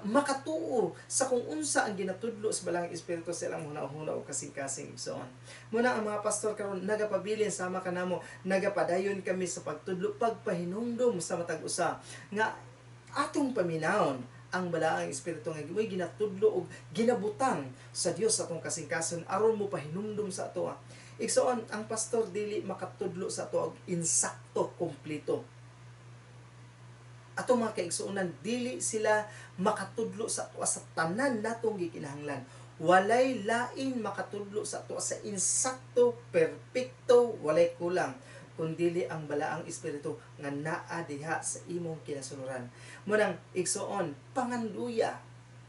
makatuo sa kung unsa ang ginatudlo sa Balaang Espiritu sa ilang huna-huna o kasing-kasing, so on. Muna ang mga pastor karon nagapabilin sama kanamo, nagapadayon kami sa pagtudlo, pagpahinumdom sa matag usa nga atong paminawon ang Balaang Espiritu nga mo'y ginatudlo og ginabutang sa Dios sa atong kasing-kason aron mo pahinumdom sa atoa. Igsoon, ang pastor dili makatudlo sa ato og insakto, kompleto. Ato mga kaigsuonan, dili sila makatudlo sa ato sa tanan natong gikinahanglan. Walay lain makatudlo sa ato sa insakto, perpekto, walay kulang, kundili ang Balaang Espiritu nga naa diha sa imong kinasunuran. Munang igsoon, panganduya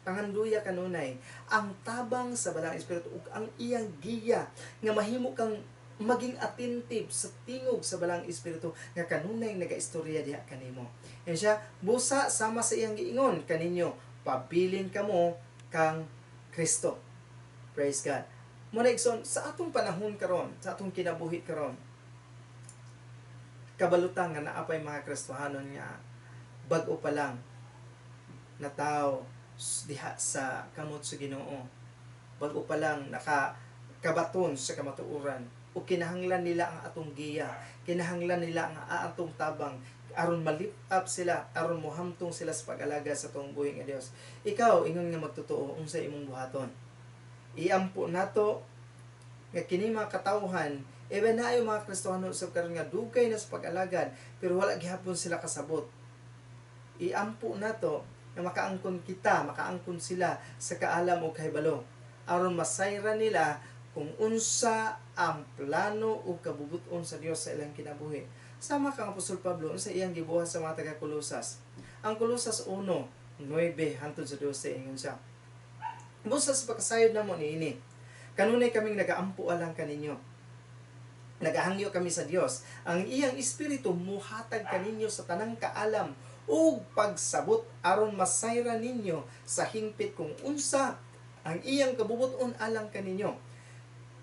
Panganduya kanunay ang tabang sa Balaang Espiritu ug ang iyang giya nga mahimo kang maging attentive sa tingog sa Balaang Espiritu nga kanunay nagaistorya diha kanimo. Yan siya, busa sama sa iyang giingon kaninyo, pabilin kamo kang Kristo. Praise God. Muna igsoon, sa atong panahon karon, sa atong kinabuhi karon, kabalutan nga naa pay mga Kristohanon nga bag-o pa lang na tao diha sa kamot sa Ginoo. Bag-o pa lang nakakabaton sa kamatuoran o kinahanglan nila ang atong giya, kinahanglan nila ang atong tabang aron ma-lift up sila, aron mohamtong sila sa pag-alaga sa atong buhi nga Dios. Ikaw ingon nga magtotoo, unsa imong buhaton? Iampo nato nga kini mga katawhan, even na yung mga Kristohano sa karon nga dugay na sa pag-alagad pero wala gihapon sila kasabot. Iampo nato nga makaangkon kita, makaangkon sila sa kaalam o kahibalo aron masayran nila kung unsa ang plano o kabubuton sa Dios sa ilang kinabuhi. Sama kang Apostol Pablo, unsa iyang gibuhat sa mga taga Kolosas. Ang Kolosas 1:9 hangtod sa 12, ingon siya: "Busa sa pagkasayod namo niini, kanunay kaming nagaampo alang kaninyo. Nagahangyo kami sa Dios, ang iyang espiritu muhatag kaninyo sa tanang kaalam ug pagsabot aron masayran ninyo sa hingpit kung unsa ang iyang kabubuton alang kaninyo.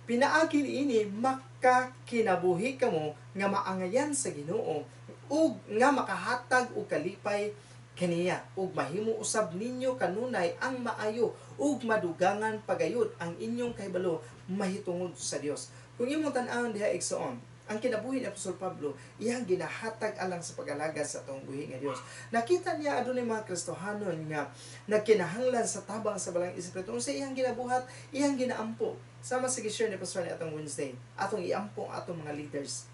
Pinaagi niini makakinabuhi kamo nga maangayan sa Ginoo ug nga makahatag og kalipay kaniya, ug mahimo usab ninyo kanunay ang maayo ug madugangan pagayod ang inyong kahibalo mahitungod sa Dios." Kung imong tan-awon diha igsoon, ang kinabuhi ni Apostol Pablo iyang ginahatag alang sa pag-alagad sa atong buhi nga Dios. Nakita niya adunay mga Kristohanon nga nagkinahanglan sa tabang sa Balaang Espiritu. Unsa iyang ginabuhat? Iyang ginaampo. Sama sa gi-share ni Pastor ni atong Wednesday, atong iampo ang atong mga leaders.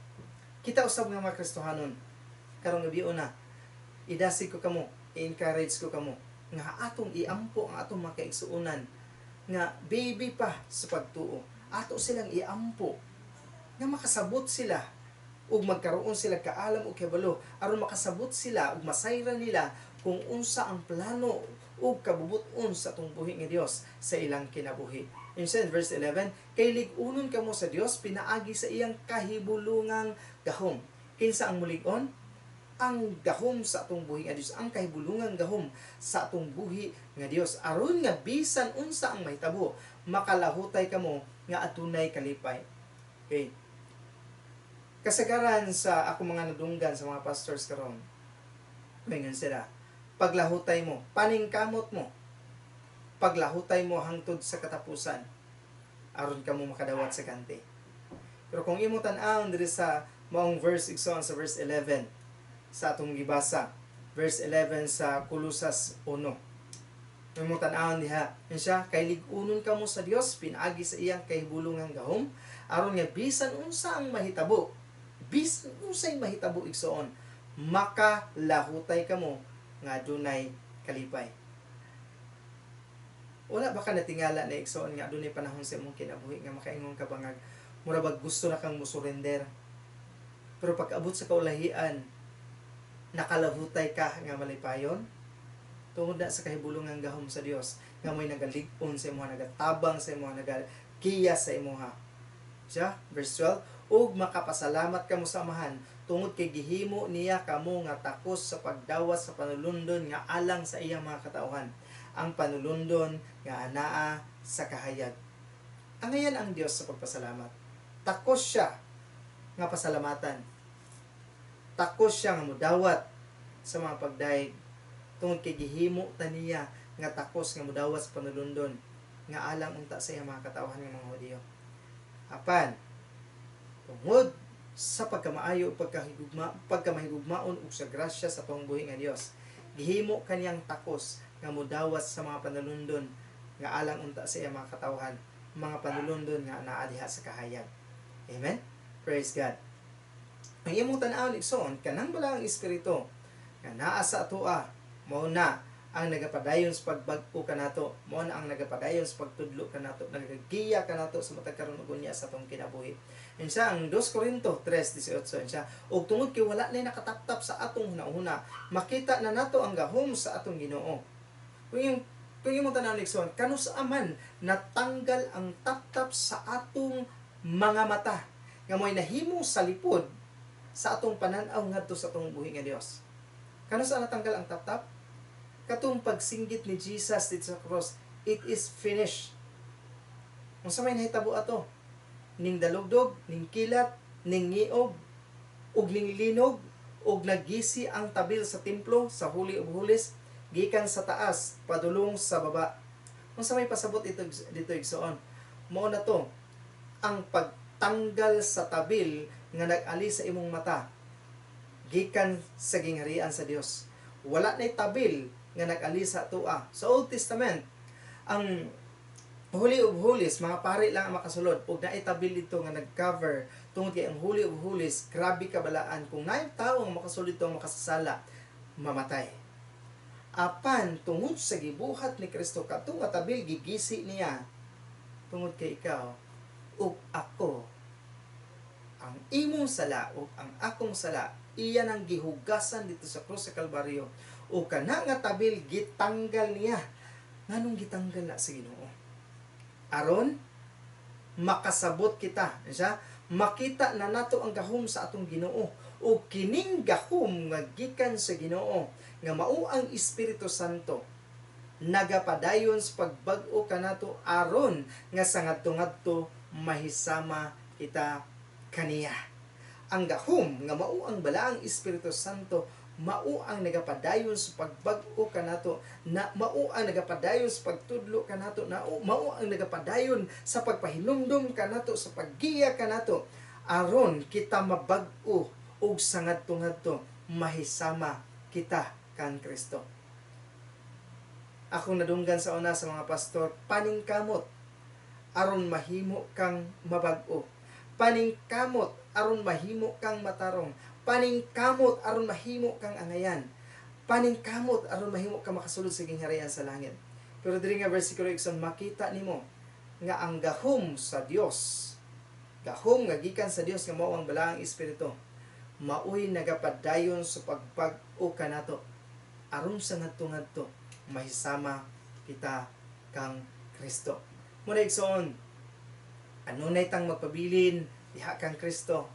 Kita usab nga mga Kristohanon karong gabi una, idasig ko kamo, i-encourage ko kamo nga atong iampo ang atong mga kaigsuonan nga baby pa sa pagtuo. Ato silang iampo nga makasabot sila ug magkaroon sila kaalam ug kahibalo aron makasabot sila ug masayran nila kung unsa ang plano ug kabubuton sa atong buhi nga Dios sa ilang kinabuhi. In verse 11, "Kay lig-unon kamo sa Dios pinaagi sa iyang kahibulungang gahom." Kinsa ang mulig-on? Ang gahom sa atong buhi nga Dios, ang kahibulungang gahom sa atong buhi nga Dios, aron nga bisan unsa ang mahitabo, makalahutay kamo nga adunay kalipay. Okay. Kasagaran sa ako mga nadunggan sa mga pastors karon, mingon sila, paglahutay mo, paningkamot mo, paglahutay mo hangtod sa katapusan, aron kamo makadawat sa ganti. Pero kung imo tan-awon diri sa maong verse igsoon, sa verse 11 sa atong gibasa, verse 11 sa Kolosas 1. Imong tan-awon diha, yun siya, "Kay lig-unon kamo sa Dios pinaagi sa iyang kahibulungang gahom, aron nga bisan unsa ang mahitabo," bisan unsay mahitabo igsoon, "makalahutay kamo nga adunay kalipay." Wala ba ka natingala na igsoon nga adunay panahon sa imong kinabuhi nga makaingon ka ba nga mura bag gusto na kang musurrender? Pero pag-abot sa kaulahian, nakalahutay ka nga malipayon? Tungod na sa kahibulungang gahom sa Dios nga mo'y nagalig-on sa imuha, nagatabang sa imuha, nagagiya sa imuha. Siya, verse 12, "Ug makapasalamat kamo sa Amahan tungod kay gihimo niya kamo nga takos sa pagdawas sa panulundon nga alang sa iyang mga katawhan, ang panulundon nga anaa sa kahayag." Angayan ang Dios sa pagpasalamat. Takos siya nga pasalamatan. Takos siya nga mudawat sa mga pagdayeg tungod kay gihimo ta niya nga takos nga mudawat sa panulundon nga alang unta sa iyang mga katawhan nga mga Hudiyo. Apan tungod sa pagkamaayo, pagkahigugma, pagkamahigugmaon ug sa grasya sa atong buhi nga Dios, gihimo kaniyang takos nga mudawat sa mga panulundon nga alang unta sa iyang mga katawhan, mga panulundon nga naa diha sa kahayag. Amen. Praise God. Ang imong tan-awon igsoon, kanang Balaang Espiritu nga naa sa atoa, mao na ang nagapadayon sa pagbag-o kanato, mao na ang nagapadayon sa pagtudlo kanato, nagagiya kanato sa matag karon ug unya sa atong kinabuhi. And siya, ang 2 Korinto 3:18, siya, "Ug tungod kay wala nay nakataptap sa atong hunahuna, makita na nato ang gahom sa atong Ginoo." Kung yung Kung imong tan-awon, igsoon, kanus-a man natanggal ang taptap sa atong mga mata nga mo'y nahimo sa lipod sa atong pananaw ngadto sa atong buhi nga Dios? Kanus-a natanggal ang taptap? Katong pagsinggit ni Jesus dito sa cross, "It is finished." Unsa may nahitabo ato? Ning dalugdog, ning kilat, ning ngiob, ug ning linog, ug nagisi ang tabil sa templo sa Holy of Holies gikan sa taas padulong sa baba. Unsa may pasabot ito dito, igsoon? Mao na to ang pagtanggal sa tabil nga nag-ali sa imong mata gikan sa gingharian sa Dios. Wala nay tabil nga nag-ali sa atoa. Sa Old Testament, ang Holy of Holies, mga pari lang ang makasulod ug naay tabil dito nga nag-cover tungod kay ang Holy of Holies grabe kabalaan. Kung naay tawo nga makasulod dito ang makasasala, mamatay. Apan tungod sa gibuhat ni Kristo, kadtong nga tabil gigisi niya tungod kay ikaw ug ako, ang imong sala ug ang akong sala, iya nang gihugasan dito sa krus sa Kalbaryo ug kana nga tabil gitanggal niya. Nganong gitanggal na sa Ginoo? Aron makasabot kita siya, makita na nato ang gahom sa atong Ginoo, o kining gahom nga gikan sa Ginoo nga mao ang Espiritu Santo, nagapadayon sa pagbag-o kanato aron nga sa ngadto-ngadto mahisama kita kaniya. Ang gahom nga mao ang Balaang Espiritu Santo mao ang nagapadayon sa pagbag-o kanato, na mao ang nagapadayon sa pagtudlo kanato, na mao ang nagapadayon sa pagpahinumdum kanato, sa paggiya kanato, aron kita mabag-o ug sa ngadto-ngadto mahisama kita kan Kristo. Akong nadunggan sa una sa mga pastor, paningkamot aron mahimo kang mabag-o. Paningkamot aron mahimo kang matarong. Paningkamot aron mahimo kang angayan. Paningkamot aron mahimo kang makasulod sa gingharian sa langit. Pero diri nga versikulo, igsoon, makita nimo nga ang gahom sa Dios, gahom nga gikan sa Dios nga mao ang Balaang Espiritu, maoy nagapadayon sa pagbag-o kanato aron sa ngadto-ngadto mahisama kita kang Kristo. Muna, igsoon, kanunay tang magpabilin diha kang Kristo.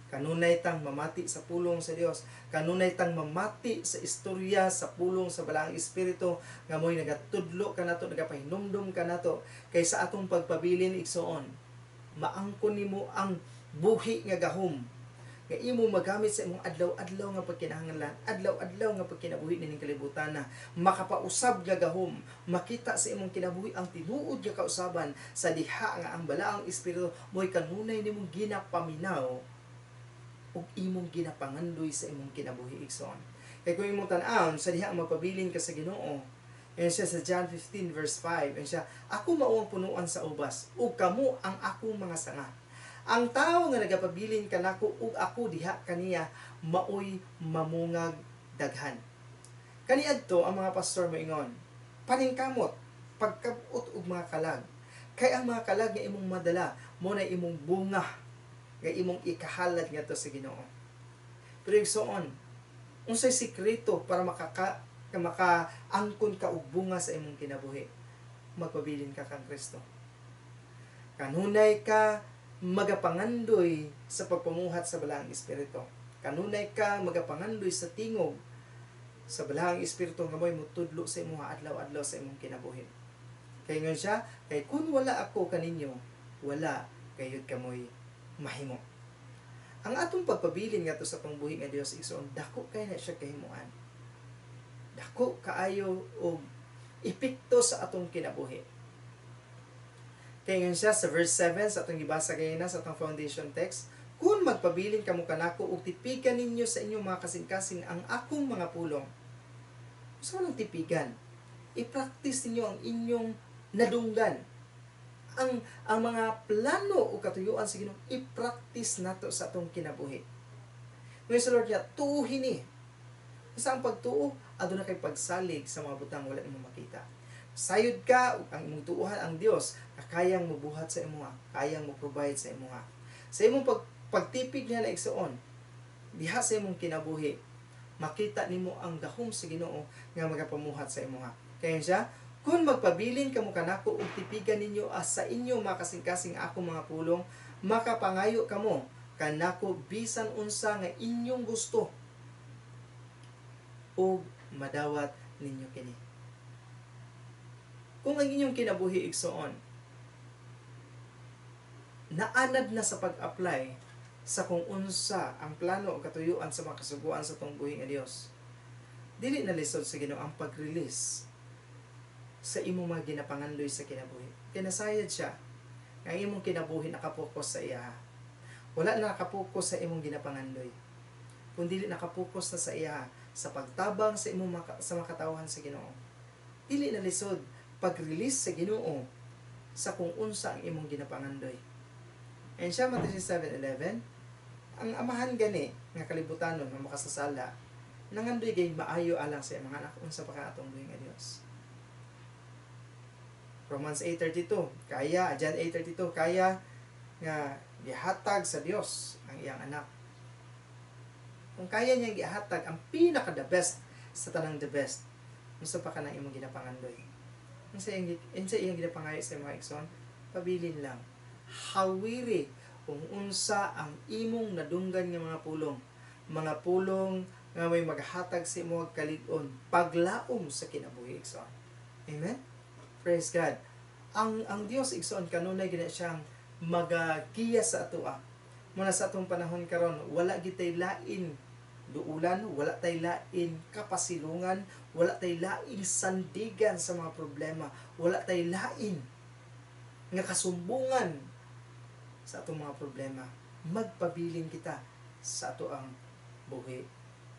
Kanunay tang mamati sa pulong sa Dios. Kanunay tang mamati sa istorya sa pulong sa Balaang Espiritu nga mo'y nagatudlo kanato, nagapahinumdum kanato, kay sa atong pagpabilin, igsoon, maangkon nimo ang buhi nga gahom nga imo magamit sa imong adlaw-adlaw nga pagkinahanglan, adlaw-adlaw nga pagkinabuhi nining kalibutan na makapausab nga gahom, makita sa imong kinabuhi ang tinuod nga kausaban sa diha nga ang Balaang Espiritu mo'y kanunay nimong ginapaminaw ug imong ginapangandoy sa imong kinabuhi, igsoon. Kay kung imong tan-awon sa diha magpabilin ka sa Ginoo, yan siya sa John 15 verse 5, yan siya, "Ako mao ang punuan sa ubas, ug kamo ang akong mga sanga. Ang tawo nga nagapabilin kanako ug ako diha kaniya, maoy mamungag daghan." Kaniadto ang mga pastor moingon, paningkamot pagkabot og mga kalag. Kay ang mga kalag nga imong madala, mo na imong bunga nga imong ikahalad ngadto sa Ginoo. Pero igsoon, unsay sikreto para makaangkon ka og bunga sa imong kinabuhi? Magpabilin ka kang Kristo. Kanunay ka magapangandoy sa pagpamuhat sa Balaang Espiritu. Kanunay ka magapangandoy sa tingog sa Balaang Espiritu nga mo'y mutudlo sa imong adlaw-adlaw sa imong kinabuhi. Kay ingon siya, "Kay kun wala ako kaninyo, wala gayud kamoy mahimo." Ang atong pagpabilin ngadto sa atong buhi nga Dios, igsoon, dako kay na siya kahimuan. Dako kaayo og epekto sa atong kinabuhi. Kay ingon siya sa verse 7 sa atong gibasa ganina sa atong foundation text, "Kung magpabilin kamo kanako ug tipigan ninyo sa inyong mga kasing-kasing ang akong mga pulong." Unsa man ang tipigan? I-practice ninyo ang inyong nadunggan. Ang mga plano o katuyuan sa Ginoo, i-practice nato sa atong kinabuhi. Ngayon sa Lord niya, tuuhin ni. Sa ang pagtuo, aduna kay pagsalig sa mga butang wala nimo makita. Sayod ka, ug ang imong tuuhan ang Dios, na kayang mobuhat sa imuha, kayang mo provide sa imuha. Sa imong pagtipig niya na, igsoon, diha sa imong kinabuhi, makita nimo ang gahom sa Ginoo nga magapamuhat sa imuha. Kaya siya, Kung magpabilin kamo kanako ug tipigan ninyo as sa inyo makasing-kasing ako mga pulong, makapangayo kamo kanako bisan unsa nga inyong gusto ug madawat ninyo kini. Kung ang inyong kinabuhi, igsoon, naanad na sa pag-apply sa kung unsa ang plano o katuyuan sa mga kasuguan sa atong buhi nga Dios, dili na lisod sa Ginoo ang pag-release sa imong mga ginapangandoy sa kinabuhi. Kinasayad siya nga ang imong kinabuhi nakapokus sa iya. Wala na nakapokus sa imong ginapangandoy, kundi nakapokus na sa iya, sa pagtabang sa imong sa makatawhan sa Ginoo. Dili na lisod pag-release sa Ginoo sa kung unsa ang imong ginapangandoy. And siya, Matthew 7:11, ang amahan gani nga kalibutanon nga makasasala, nangandoy gay maayo alang sa iyang mga anak, unsa pa ka atong buhi nga Dios. Romans 8:32, kaya John 8:32, kaya nga gihatag sa Dios ang iyang anak. Kung kaya niyang gihatag ang pinaka the best sa tanang the best, unsa pa ka nang imong ginapangandoy? Unsa iyang ginapangayo sa mga igsoon? Pabilin lang. Hawiri kung unsa ang imong nadunggan nga mga pulong. Mga pulong nga may maghatag sa imong kalig-on, paglaom sa kinabuhi, igsoon. Amen? Praise God. Ang Dios, igsoon, kanunay gina siyang magagiya sa atoa. Muna sa atong panahon karon, wala gitay lain duulan, wala tay lain kapasilungan, wala tay lain sandigan sa mga problema, wala tay lain nga kasumbungan sa atong mga problema. Magpabilin kita sa ato ang buhi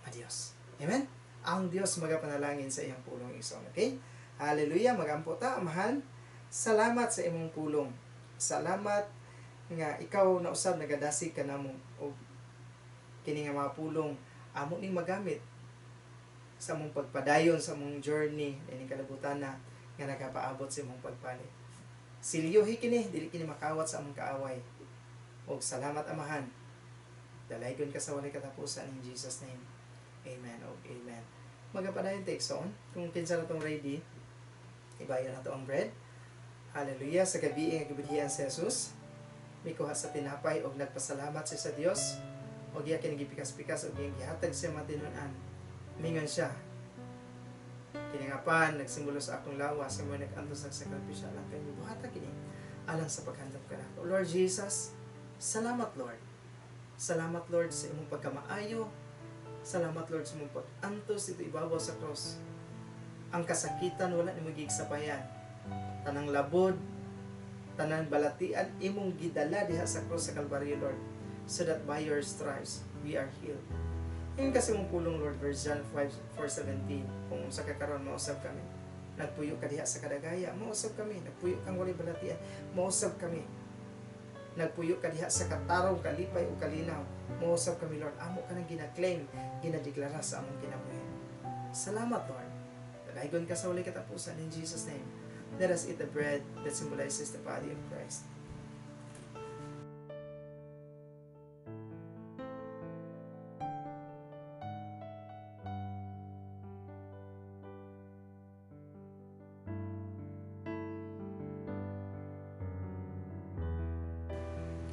a Dios. Amen? Ang Dios magapanalangin sa iyang pulong, igsoon. Okay? Hallelujah. Magampo ta. Amahan, salamat sa imong pulong. Salamat nga ikaw na usab nagadasig ka namo og kini nga mga pulong amo ning magamit sa among pagpadayon sa among journey ining kalibutan na nga nagapaabot sa imong pagpalit. Silyuhi kini, dili kini makawat sa among kaaway. Og salamat, Amahan. Dalaygon ka sa walay katapusan, in Jesus' name. Amen og amen. Magapadayon ta, igsoon. Kung kinsa na tong ready, ibayon na to ang bread. Hallelujah. Sa gabi nga gibudhian si Jesus, mikuha sa tinapay og nagpasalamat siya sa Dios og iya kini gipikas-pikas og iyang gihatag sa mga tinun-an. Mingon siya, "Kini nga pan nagsimbolo sa akong lawas sa mga nag-antos sa sakripisyo alang kanyo. Buhata kini alang sa paghandom kanako." Lord Jesus, salamat, Lord. Salamat, Lord, sa imong pagkamaayo. Salamat, Lord, sa imong pag-antos dito ibabaw sa cross. Ang kasakitan wala nimo gigsapayan. Tanang labod, tanang balatian imong gidala diha sa cross sa Kalbaryo, Lord, so that by your stripes we are healed. Ingon kasi mong pulong, Lord, verse John 5, 4:17, kung sa kakaroon mausab kami. Nagpuyo ka diha sa kadagaya, mausab kami. Nagpuyo kang walay balatian, mausab kami. Nagpuyo ka diha sa katarong, kalipay o kalinaw, mausab kami, Lord. Amo ka nang gina-claim, ginadeklara sa among kinabuhi. Salamat, Lord. Dalaygon ka sa walay katapusan, in Jesus' name. Let us eat the bread that symbolizes the body of Christ.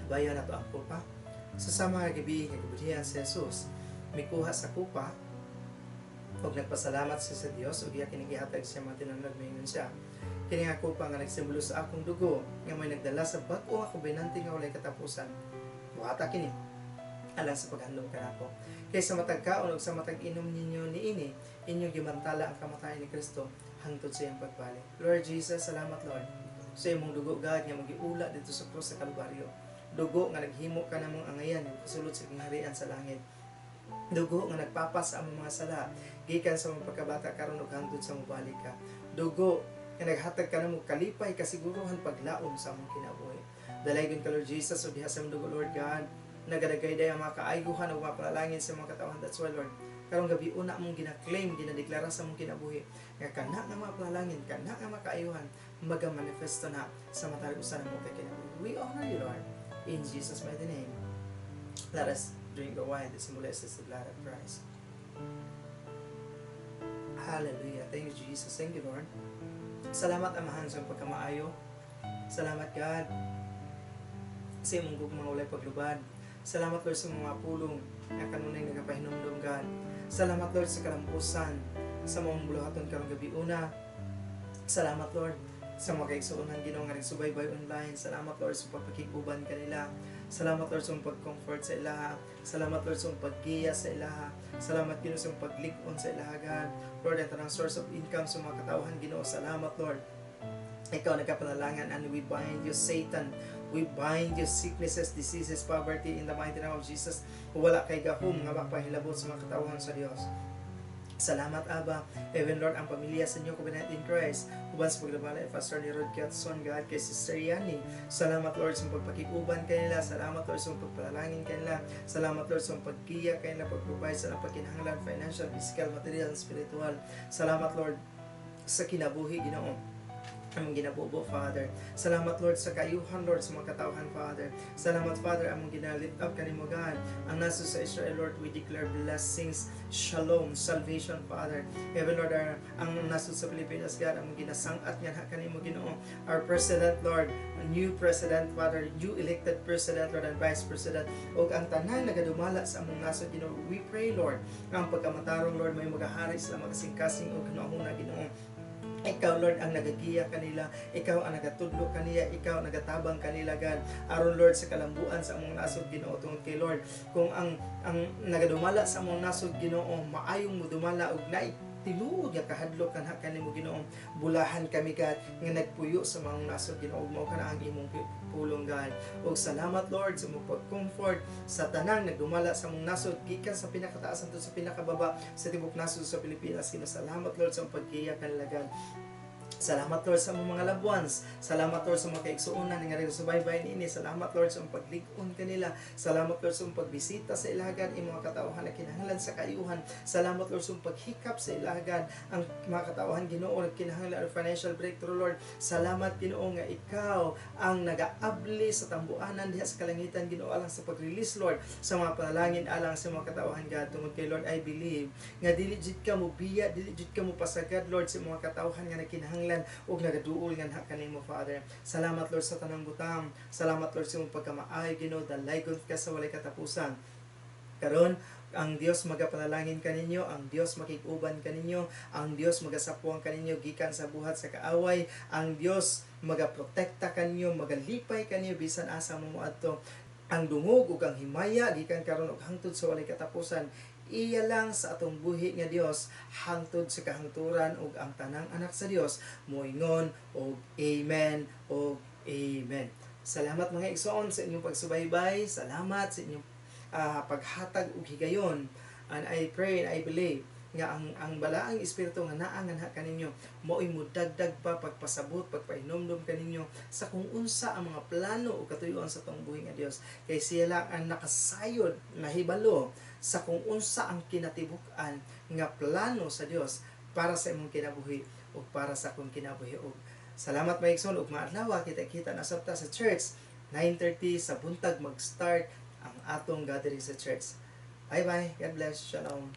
Bayon nato ang kupa. Sa sama nga gabi nga gibudhian si Jesus, mikuha sa kupa ug nagpasalamat siya sa Dios ug iya kini gihatag sa mga tinun-an. Mingon siya, "Kini nga kupa nga nagsimbolo sa akong dugo nga may nagdala sa bag-o nga kobenante nga walay katapusan. Buhata kini alang sa paghandom kanako. Kay sa matag kaon ug sa matag inom ninyo niini, inyong gimantala ang kamatayon ni Kristo hangtod sa iyang pagbalik." Lord Jesus, salamat, Lord, sa imong dugo, God, nga magiula dito sa krus sa Kalbaryo. Dugo nga naghimo ka namong angayan nga kasulod sa gingharian sa langit. Dugo nga nagpapas sa among mga sala gikan sa among pagkabata karon ug hangtod sa mobalik ka. Dugo nga naghatag ka namo kalipay, kasiguruhan, paglaom sa among kinabuhi. Dalaygon ka, Lord Jesus, ug diha sa imong dugo, Lord God, nagadagayday ang mga kaayuhan ug mga panalangin sa mga katawhan. That's why, Lord, karong gabi una among gina-claim, ginadeklara sa among kinabuhi nga kana nga mga panalangin, kana nga mga kaayuhan magamanifesto na sa matag usa namo ka kinabuhi. We honor you, Lord. In Jesus' mighty name. Let us drink the wine that symbolizes the blood of Christ. Hallelujah. Thank you, Jesus. Thank you, Lord. Salamat, Amahan, sa pagkamaayo. Salamat, God, sa imong gugma walay paglubad. Salamat, Lord, sa mga pulong nga kanunay nagapahinumdom, God. Salamat, Lord, sa kalampusan sa mga buluhaton karong gabi una. Salamat, Lord, sa mga kaigsuonan, Ginoo, nga nagsubaybay online. Salamat, Lord, sa pagpakig-uban kanila. Salamat, Lord, sa pag-comfort sa ilaha. Salamat, Lord, sa paggiya sa ilaha. Salamat, Ginoo, sa paglig-on sa ilaha, God. Lord, ang tanang source of income sa mga katawhan, Ginoo. Salamat, Lord. Ikaw nagkapanalangan, and we bind you, Satan. We bind you, sicknesses, diseases, poverty, in the mighty name of Jesus. Wala kay gahom nga makapahilabot sa mga katawhan sa Dios. Salamat, Aba. Even, Lord, ang pamilya sa inyo, Covenant in Christ. Uban sa pagdumala ni Pastor ni Rod Kiatson, God, kay Sister Yani. Salamat, Lord, sa pagpakig-uban kanila. Salamat, Lord, sa pagpanalangin kanila. Salamat, Lord, sa paggiya kanila, pag-provide sa pagkinahanglan, financial, physical, material, and spiritual. Salamat, Lord, sa kinabuhi, Ginoo, among ginabubo, Father. Salamat, Lord, sa kaayuhan, Lord, sa mga katawhan, Father. Salamat, Father, among gina-lift up kanimo, God. Ang nasod sa Israel, Lord, we declare blessings, shalom, salvation, Father. Heaven, Lord, ang nasod sa Pilipinas, God, among ginasang-at nga kanimo, Ginoo. Our President, Lord, a new President, Father, new elected President, Lord, and Vice President, ug ang tanang nagadumala sa among nasod, Ginoo, we pray, Lord, nga ang pagkamatarong, Lord, may magahari sila makasing-kasing ug hunahuna, Ginoo. Ikaw, Lord, ang nagagiya kanila. Ikaw ang nagatudlo kaniya. Ikaw ang nagatabang kanila, God. Aron, Lord, sa kalambuan sa among nasod, Ginoo, tungod kay, Lord, kung ang nagadumala sa among nasod, Ginoo, maayong mudumala ug naay tinuod nga kahadlok kanha kanimo, Ginoo, bulahan kami, God, nga nagpuyo sa mga nasod, Ginoo, mao kana ang imong pulong, God. Ug salamat, Lord, sa imong pag-comfort sa tanang nagdumala sa among nasod gikan sa pinakataas hangtod sa pinakababa sa tibok nasod sa Pilipinas, Ginoo. Salamat, Lord, sa imong paggiya kanila, God. Salamat, Lord, sa among mga loved ones. Salamat, Lord, sa mga kaigsuonan nga nagsubaybay niini. Salamat, Lord, sa imong paglig-on kanila. Salamat, Lord, sa imong pagbisita sa ilagan imong mga katawhan na kinahanglan sa kaayuhan. Salamat, Lord, sa imong paghikap sa ilagan ang mga katawhan, Ginoo, nagkinahanglan og financial breakthrough, Lord. Salamat, Ginoo, nga ikaw ang nagaabli sa tambuanan diha sa kalangitan, Ginoo, alang sa pag-release, Lord, sa mga panalangin alang sa mga katawhan, God. Tungod kay, Lord, I believe nga dili jud ka mo biya, dili jud ka mo pasagad, Lord, sa mga katawhan nga nagkinahanglan ug nagaduol nga kanimo, Father. Salamat, Lord, sa tanang butang. Salamat, Lord, sa imong pagkamaayo, Ginoo, dalaygon ka sa walay katapusan. Karon, ang Dios magapanalangin kaninyo, ang Dios makig-uban kaninyo, ang Dios magasapuang kaninyo gikan sa buhat sa kaaway, ang Dios magaprotekta kaninyo, magalipay kaninyo bisan asa mo moadto. Ang dungog ug ang himaya gikan karon ug hangtod sa walay katapusan, iya lang sa atong buhi nga Dios hangtod sa kahangturan, ug ang tanang anak sa Dios moingon og amen ug amen. Salamat, mga igsoon, sa inyong pagsubaybay. Salamat sa inyong paghatag og higayon. And I pray and I believe nga ang balaang espiritu nga naa nganha kaninyo mao'y mudagdag pa pagpasabot, pagpahinomdom kaninyo sa kung unsa ang mga plano o katuyuan sa atong buhi nga Dios, kay siya lang ang nakasayod, nahibalo sa kung unsa ang kinatibuk-an nga plano sa Dios para sa imong kinabuhi ug para sa akong kinabuhi. Ug salamat, mga igsoon, ug maadlaw, kita-kita na sa church. 9:30 sa buntag mag-start ang atong gathering sa church. Bye bye. God bless. Shalom.